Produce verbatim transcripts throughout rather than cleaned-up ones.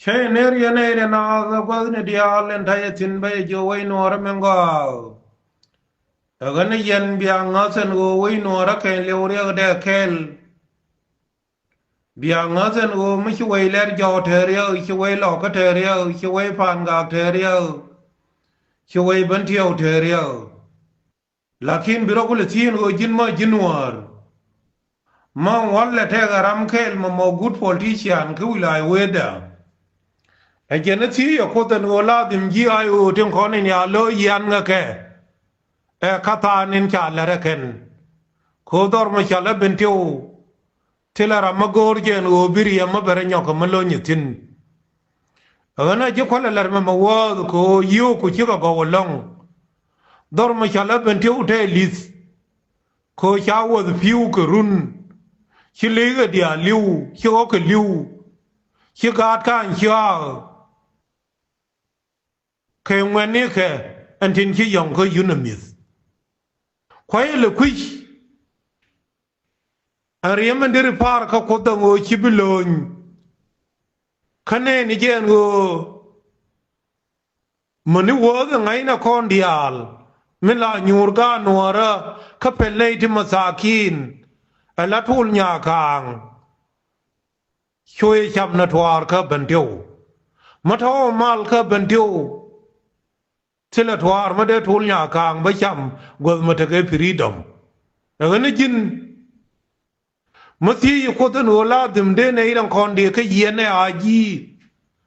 Cä yɛ ner yɛn ɛ yɛn a gua̱thni diaal ɛn ta̱yɛ thi̱n bä yɛ jiök wec nuɔɔrä mɛ gɔaa. Ɛ ɣän ɛ yɛn bia ŋäth ɛn ɣöö wec nuɔɔrä kɛn liɛw riɛkdɛ kɛl. Bia ŋäth ɛn ɣöö mi ci wec lɛr jɔw te riɛk, ci wec lɔkä te riɛk, ci wec pa̱a̱n gak te riɛk, ci wec bän tiɛw te riɛk. Lakin bi rɔ kulɛ thi̱i̱n ɣöö ji̱n mä ji̱n wäär. Mä ŋuɔ̱l lɛ tɛk ɛ ram kɛɛl mɔ mɔ good politician kä wi̱la̱y wëëda. Ɛ jɛn ɛ thi̱i̱ ɛ kuoth ɛn ɣöö la dhim ji̱ ay ɣöö tin kɔn in ya lo̱c yian ŋäkɛ. Ɛ ka thaan in ca lɛr ɛ kɛn. Kɛ ɣöö dhɔr mɔ cɔalɛ Bentiu. Thilɛ ram mi go̱o̱r jɛ ɛn ɣöö bi riɛm mi bɛ rɔ nyɔk kɛ mi lo̱ny ɛ thi̱n. Ɣän a ji̱ kuäl ɛ lɛr mɛ mɛ wäth kɛ ɣöö yio̱o̱k ku cikɛ gɔw ɛlɔ̱ŋ. Dhɔr mɔ cɔalɛ Bentiu te li̱th. Kɛ ɣöö ca wäth pi̱w kɛ run. Ci li̱i̱kɛ diaal li̱w, ci ɣɔ̱kɛ li̱w. Ci gaat ka̱a̱ny ciaak. Kɛ ŋuɛ̈tnikɛ ɛn tin ci yɔ̱ŋ kä yun ɛ mi̱th. Kuayɛ lɛ kui̱c. Ɛn riɛm ɛn deri pa̱a̱r kä kuoth ɛn ɣöö ci bi lo̱ny. Kä nɛɛni jɛ ɛn ɣöö mäni wäth ɛ ŋa̱cnɛ kɔn diaal. Min la nyuur gaat nuɔ̱ɔ̱rä kä pɛl nɛy ti mathakin. Ɛ la tuul nyakaaŋ. Cuɛ cam nɛ tuaar kä Bentiu. Mä tɔ̱ mal kä Bentiu. Thilɛ tuaar mä dee tuul nyakaaŋ bä cam guäth mä tekɛ freedom. Ɛ ɣän ji̱n. Mä thiec kuoth ɛn ɣöö la dhim dee nɛ i̱ rɛn kɔn dee kä yiɛn ɛ a ji̱.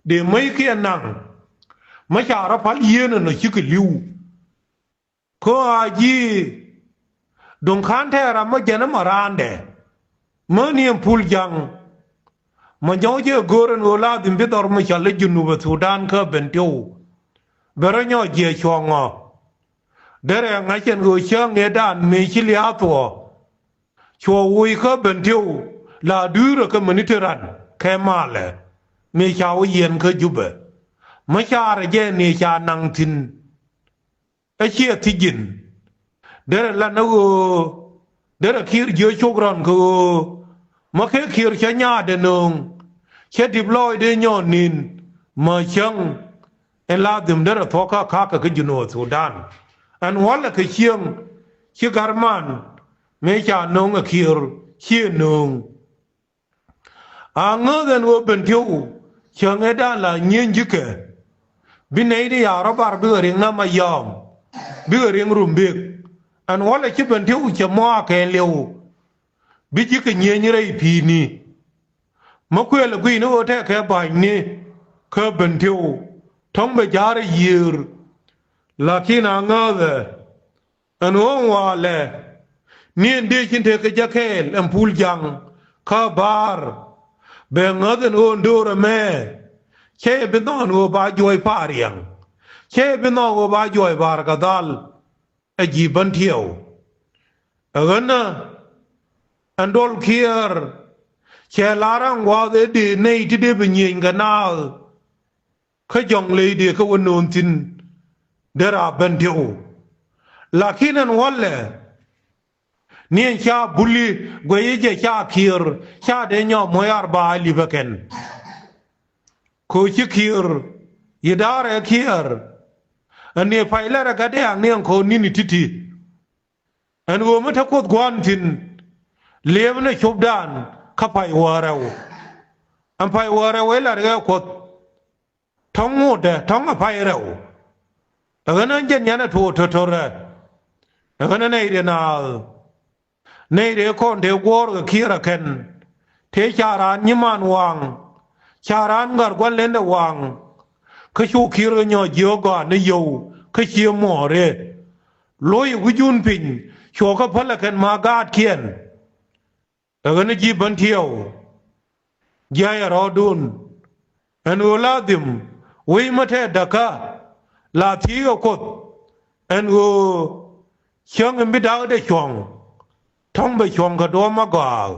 Dee mäc kiɛ naŋ. Mä ca rɔ pal yieen ɛn ɔ cikɛ li̱w. Kä a ji̱ duŋ ka̱n tɛɛr a mä jɛn a mä raandɛ. Mä ni ɛn pul jaŋ. Mä nyɔk jɛ go̱o̱r ɛn ɣöö la dhim bi dhɔr mi cɔl i̱ Junubä Thudan kä Bentiu. Bɛ rɔ nyɔk jiɛ cuɔ̱ŋɔ. Derɛ ŋa̱c ɛn ɣöö cäŋ ëëdan mëë ci lia̱a̱ thuɔɔ. Cuɔ woc kä Bentiu la dui̱rä kä mäni ti ran kɛ malɛ. Mëë ca wä yiɛn kä Jubɛ. Mä caarɛ jɛ ni ca naŋ thi̱n. Ɛ ciɛ thi̱ji̱n. Derɛ lan ɛ ɣöö derɛ kiir jiö cok rɔn kɛ ɣöö mä kɛ kiir cä nyaatdɛ nööŋ. Cä dip lɔɔcdɛ nyɔɔn ni̱n. Mä cäŋ ɛn la dhim derɛ thuɔ̱kä ka̱kä kä Junub Thudan. Ɛn wälɛ kɛ cieŋ ci garman mëë ca nööŋ ɛ kiir ciɛ nööŋ. A ŋääth ɛn ɣöö Bentiu cäŋ ëëdan la nyieny ji̱kɛ. Bi nɛy ti ya̱a̱ rɔ bar bikɛ riŋ na Mayɔm. Bikɛ riŋ Rumbek. Ɛn wälɛ ci Bentiu cɛ mɔ a kɛɛliw. Bi ji̱kɛ nyieny rɛy pi̱i̱ni. Mä kuëël ɛ gui̱cni ɣöö tɛkɛ ba̱nyni kä Bentiu. Tɔ̱ŋ bɛ ja̱a̱r ɛ yiëër. Lakin a ŋääthɛ. Ɛn ɣöö walɛ ni ɛn dee cin tekɛ jɛ kɛɛl ɛn pul jaŋ kä baar. Bɛ ŋäth ɛn ɣöö ɛn do̱r ɛmɛ cɛ bi nhɔk ɛn ɣöö ba juɔc pa̱a̱r riɛŋ. Cɛ bi nhɔk ɣöö ba juɔc ba̱a̱r kɛ dhal. Ɛ ji̱ bän tiɛw ɛ ɣänä ɛn dol kiɛɛr. Cɛ la̱r ɛn gua̱a̱th ëë dee nɛy ti dee bi nyieny kɛ naath. Kä jɔ̱ŋ ley dee kä wä no̱o̱n thi̱n. Dee raap ben tiɛw. Lakin ɛn wälɛ ni ɛn ca buli guɛy jɛ ca kiɛɛr ca dee nyɔk muɔ̱c arba lipɛ kɛn. Koci kiɛɛr yi da̱rɛ kiɛɛr. Ɛn ni pay lɛrɛ gat dee ak ni ɛn ko̱o̱n ni̱ni ti̱ti̱. Ɛn ɣöö mi te kuoth gua̱a̱n thi̱n. Liep ni copdan kä pay wäärɛw. Ɛn pay wäärɛw ëë lat ɣɛ kuoth. Tɔ̱ŋ ŋotdɛ tɔ̱ŋ a pay rɛw. Ɛ ɣän ɣän jɛn yan ɛ tuɔɔk to̱to̱rɛ. Ɛ ɣän ɣän nɛy rɛ naath. Nɛy rɛ kɔn tëë guɔ̱ɔ̱r kɛ kiɛɛr ɛ kɛn. Tëë ca raan nyiman waŋ. Ca raan ŋa̱r gua̱n lendɛ waŋ. Kä cu kiɛɛr kɛ nyɔɔc jiök gɔaa ni yio̱w kä cie muɔɔri. Lo̱c ɛ wi̱cun piny cuɔ̱ɔ̱kä päl ɛ kɛn ma gaatkiɛn. Ɛ ɣän ji̱ bän tiɛw. Jiayɛ rɔɔdun. Ɛn ɣöö la dhim wec mä tɛɛt da̱kä. La thi̱i̱kɛ kuoth. Ɛn ɣöö cäŋ in bi dakdɛ cuɔ̱ŋ. Tɔ̱ŋ bɛ cuɔ̱ŋ kɛ duɔ̱ɔ̱p mä gɔaa.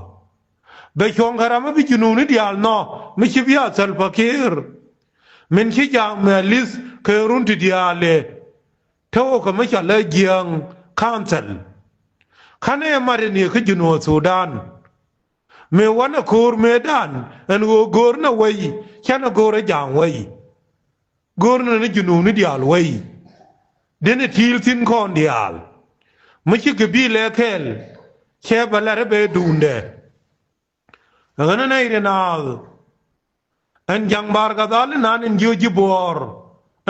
Bɛ cuɔ̱ŋ kɛ ram mi bi ji̱ nuuni diaal nhɔk mi ci bi a Salva Kiir. Min ci ja̱a̱ŋ mɛ li̱th kɛ run ti diaal ëë. Te ɣöö kɛ mi cɔal ɛ jiääŋ council. Känɛ mat in yɛ kä Junub Thudan. Mëë wanɛ ko̱o̱r mëëdan ɛn ɣöö go̱o̱r nɛ wec canɛ go̱o̱rä ja̱a̱ŋ wei. Go̱o̱rnɛ ni junubni diaal wei. Denɛ ti̱i̱l thi̱n kɔn diaal mi ci gabiilɛ kɛl. Cɛ bɛ lɛr ɛ bɛ duundɛ. Ɛ ɣän ɛ nɛy ri naath. Ɛn ja̱ŋ Bar Gadhal inan in jiö ji̱ buɔɔr.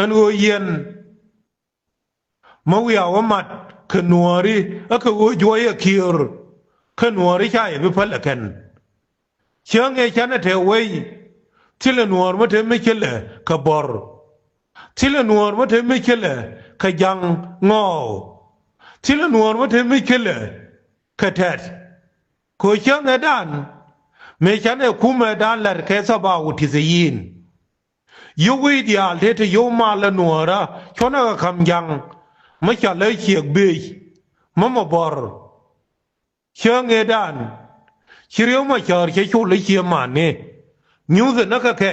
Ɛn ɣöö yɛn mä wiaa wä mat kɛ nuɔɔri ɛ kɛ ɣöö juɔyɛ Kiir. Kä nuɔɔri ca yɛ bi päl ɛ kɛn. Cäŋ ëë canɛ te wei. Thilɛ nuɔɔr mä te mi cälɛ kɛ bɔr. Thilɛ nuɔɔr mä te mi cälɛ kɛ ja̱ŋ ŋɔɔk. Thilɛ nuɔɔr mä te mi cälɛ kɛ tɛt. Kɛ ɣöö cäŋ ëëdan mëë canɛ kumɛdan la̱t kɛ thabaw ti thi̱n. Yio̱w wi̱i̱ diaal tëë te yio̱w mal ɛ nuɔ̱ɔ̱rä cuɔ̱nɛ kɛ ka̱m ja̱ŋ. Mä cɔal ɛ ciɛk bëëc mä mɔ bɔr. Cäŋ ëëdan ci Riek Machar cɛ col i̱ cië mani. Nyuuth ɛ näk kɛ kɛ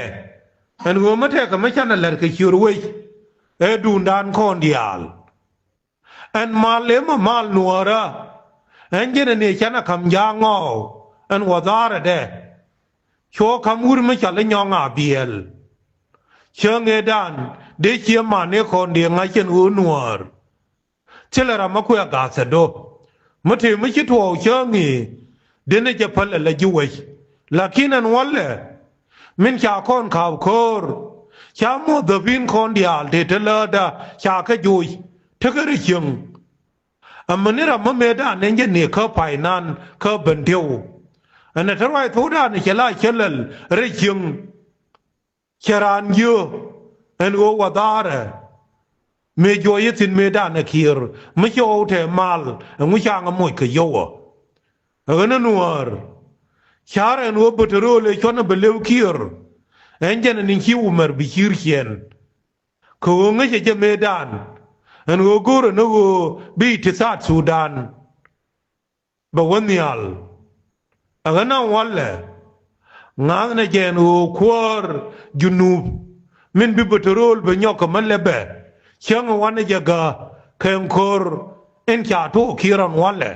ɛn ɣöö mä tɛkɛ mä canɛ la̱t kɛ ciöör wec. Ɛ duundan kɔn diaal. Ɛn mal ëë mä mal nuɔ̱ɔ̱rä. Ɛn jɛn ɛ ni canɛ ka̱m ja̱a̱ŋ ɣɔw. Ɛn wä dha̱a̱rädɛ cuɔ ka̱m wur mi cɔal i̱ Nyɔŋ Abiɛl. Cäŋ ëëdan dee cië mani kɔn dee ŋa̱c ɛn ɣöö nuɔ̱ɔ̱r. Thilɛ ram mi kuɛ ga̱thädu mi te mi ci tuɔɔk cäŋ i̱ denɛ jɛ päl ɛ lɛ ji̱ wec. Lakin ɛn wälɛ min ca kɔn ka̱a̱p ko̱o̱r ca muɔ̱th dhäpin kɔn diaal te te läätdä ca kɛ joc tekɛ rɛy cieŋ. Amäni ram mi mëëdan ɛn jɛ ni kä paynan kä Bentiu. Ɛn ɛ te ruac thokdan cɛ la cä läl rɛy cieŋ. Cɛ raan jiö ɛn ɣöö wä dhaarɛ mëë juɔyä thi̱n mëëdan ɛ Kiir mi cɛ ɣɔw te mal. Ɛŋu ca ŋä moc kɛ yio̱wä? Ɛ ɣän ɛ nuäär ca̱r ɛn ɣöö bä te rööl ëë cuɔ̱n ɛ bɛ lëw Kiir. Ɛn jɛn ɛn ci Umar Bashir ciɛn. Kɛ ɣöö ŋäcɛ jɛ mëëdan ɛn ɣöö go̱o̱rɛ ni ɣöö bi ti thaat Thudan bɛ wä nhial. Ɛ ɣän ɛ walɛ ŋa̱thnɛ jɛ ɛn ɣöö kuäär Junub min bi bä te rööl bɛ nyɔk kɛ mä lɛpɛ. Cäŋ ɛ wanɛ jɛ gä kɛ ɛn ko̱r in ca tuɔɔk Kiir ɛn walɛ.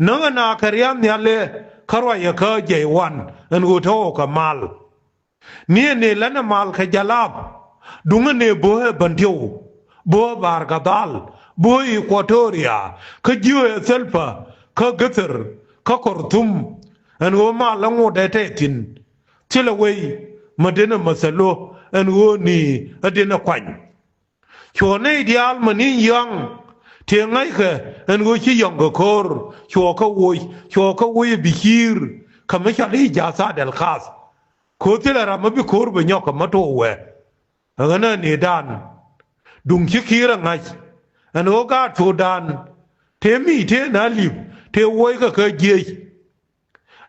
Näŋɛ na kɛ ria̱a̱n nhial ëë kä ruacɛ kä jɛ wan ɛn ɣöö te ɣɔw kɛ mal. Ni ɛ ni länɛ mal kɛ jalap. Duŋä ni bo̱o̱ ɛ Bentiu, bo̱o̱ ɛ Bar Gadhal, bo̱o̱ ɛ Equatoria, kä jiö ɛ Thalpa, kä Githir, kä Kɔrthum. Ɛn ɣöö mal ɛ ŋot ɛ tɛ thi̱n. Thilɛ wei mä denɛ mäthälu ɛn ɣöö ni ɛ denɛ kuany. Cuɔ nɛy diaal mäni yɔ̱a̱ŋ tëë ŋa̱ckɛ ɛn ɣöö ci yɔ̱ŋ kɛ ko̱o̱r. Cuɔ kä woc, cuɔ kä woc ɛ Bashir kɛ mi cɔal i̱ Jasad al Kath. Ko̱o̱r thilɛ ram mi bi ko̱o̱r bɛ nyɔk kɛ mä to̱o̱wɛ. Ɛ ɣän ɛ nëëdan duŋ ci Kiir ɛ ŋa̱c ɛn ɣöö gaat Thudan tëë mi tëë na li̱p tëë woc kɛ kä jiec.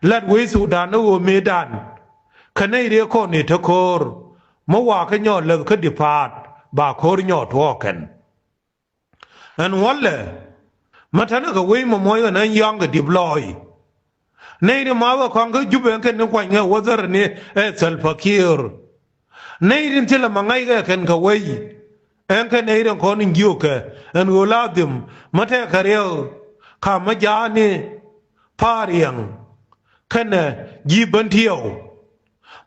Lat wec Thudan ni ɣöö mëëdan kä nɛy riek kɔn i̱ te ko̱o̱r mi wakä nyɔɔt läth kä dipaat ba ko̱o̱r nyɔɔt tuɔɔk kɛn. Ɛn wälɛ mä tänä kɛ wec mɔ muɔ̱c ɣän ɛn yɔ̱a̱ŋ kɛ di̱p lɔɔc. Nɛy ri ma̱a̱th kɛ kɔaŋ kä Jubɛ ɛn kɛn ni kuany ŋɛ wäthär ni ɛ Thalpa Kiir. Nɛy rin thilɛ ma ŋa̱ckɛ kɛn kɛ wec. Ɛn kɛ nɛy rin kɔn in jiökɛ ɛn ɣöö la dhim mä tɛkɛ riɛk ka̱m mä ja̱a̱ni Pa̱a̱r Yɛŋ kɛnɛ ji̱ Bentiu.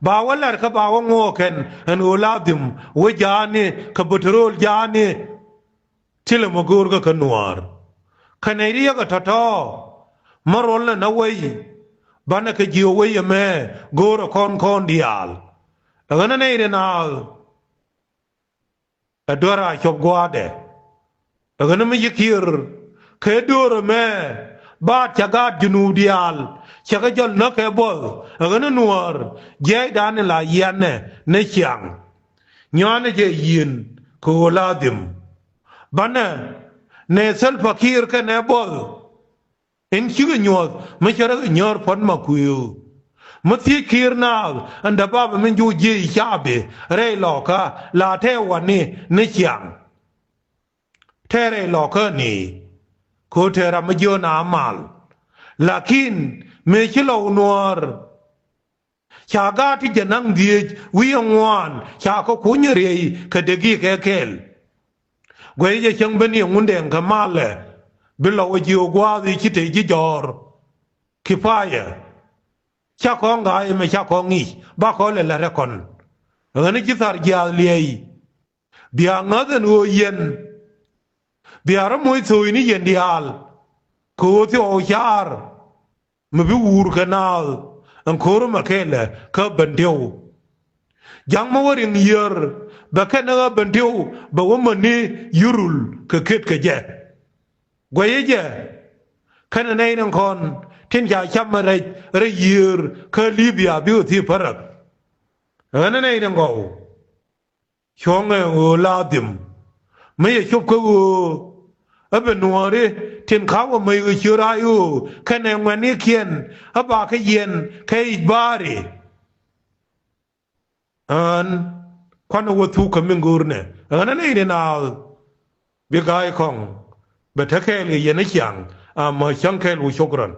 Ba wä la̱r kä ba wä ŋo̱o̱k kɛn ɛn ɣöö la dhim wä ja̱a̱ni kɛ bä te rööl ja̱a̱ni. Thilɛ mɔ go̱o̱rkä kä nuäär. Kä nɛy riɛk ɛ tɔ̱tɔ̱ mä ruɔlnɛ na wei banɛ kɛ jiö wei ɛmɛ go̱o̱rɛ kɔn kɔn diaal. Ɛ ɣän ɛ nɛy ri naath ɛ duer a cuɔp gua̱a̱dɛ. Ɛ ɣän ɛ mi ci Kiir kɛ do̱r ɛmɛ baat cɛ gaat Junub diaal cɛ kɛ jɔl näk kɛ buɔth. Ɛ ɣän ɛ nuäär jiɛcdan in la yianɛ ni ciaŋ. Nyuanɛ jɛ yieen kɛ ɣöö la dhim banɛ nɛ Thalpa Kiir kɛnɛ buɔth. In cikɛ nyuɔ̱th mi cä rɛ kɛ nyäär puɔ̱t ma kuëë ɣöö mi thiec Kiir naath ɛn däbabä min juuc jiëc i̱ capi rɛy lɔkä la tɛɛ wani ni ciaŋ. Tɛɛ rɛy lɔkä ni kɛ ɣöö tɛɛ ram mi jiöön a mal. Lakin mëë ci lɔw nuɔ̱ɔ̱r ca gaat ti jɛ naŋ dhieec wi̱i̱ ɛ ŋuan ca kä kunyä riey kɛ dee gi̱i̱kɛ kɛɛl. Guɛy jɛ cäŋ ben yɛ ŋundɛɛŋ kɛ malɛ bi lɔ wä jiö gua̱a̱th i̱ ci te ji̱ jɔ̱ɔ̱r. Kipayɛ ca kɔŋ ga̱a̱c ɛmɛ ca kɔŋ ŋi̱i̱c ba kɔn lɛ la̱t ɛ kɔn. Ɣän ci thar jiaath liɛy. Bia ŋäth ɛn ɣöö yɛn bia rɔ moc thoocni yɛn diaal, kɛ ɣöö thiɔɔk caar mi bi wuur kɛ naath ɛn ko̱r ɛmɛ kɛɛlɛ kä Bentiu. Ja̱ŋ mi wä riŋ yiër bɛ kɛn ɛ ɣä Bentiu, bɛ wä mäni yurul kɛ ket kɛ jɛ. Guɛyä jɛ kɛnɛ nɛy ni kɔn tin ca cam rɛc rɛy yiër kä Libia bikɛ thiep päräk. Ɣän nɛy ni gɔw cuɔ̱ŋɛ ɣöö la dhim mi yɛ cop kä ɣöö ɛ ben nuɔ̱ɔ̱ri tin ka̱wä mäc ɣöö ciö rac ɣöö kɛnɛ ŋuɛ̈tnikiɛn ɛ ba kä yɛn kɛ i̱c baari. Ɣän kuanɛ wä thuk kɛ mi ŋöörnɛ ɣän ɛ nɛy ni naath. Bi ga̱a̱c kɔŋ bɛ te kɛɛl kɛ yɛn ɛ ciaŋ. Amä cäŋ kɛɛl wä cok rɔn.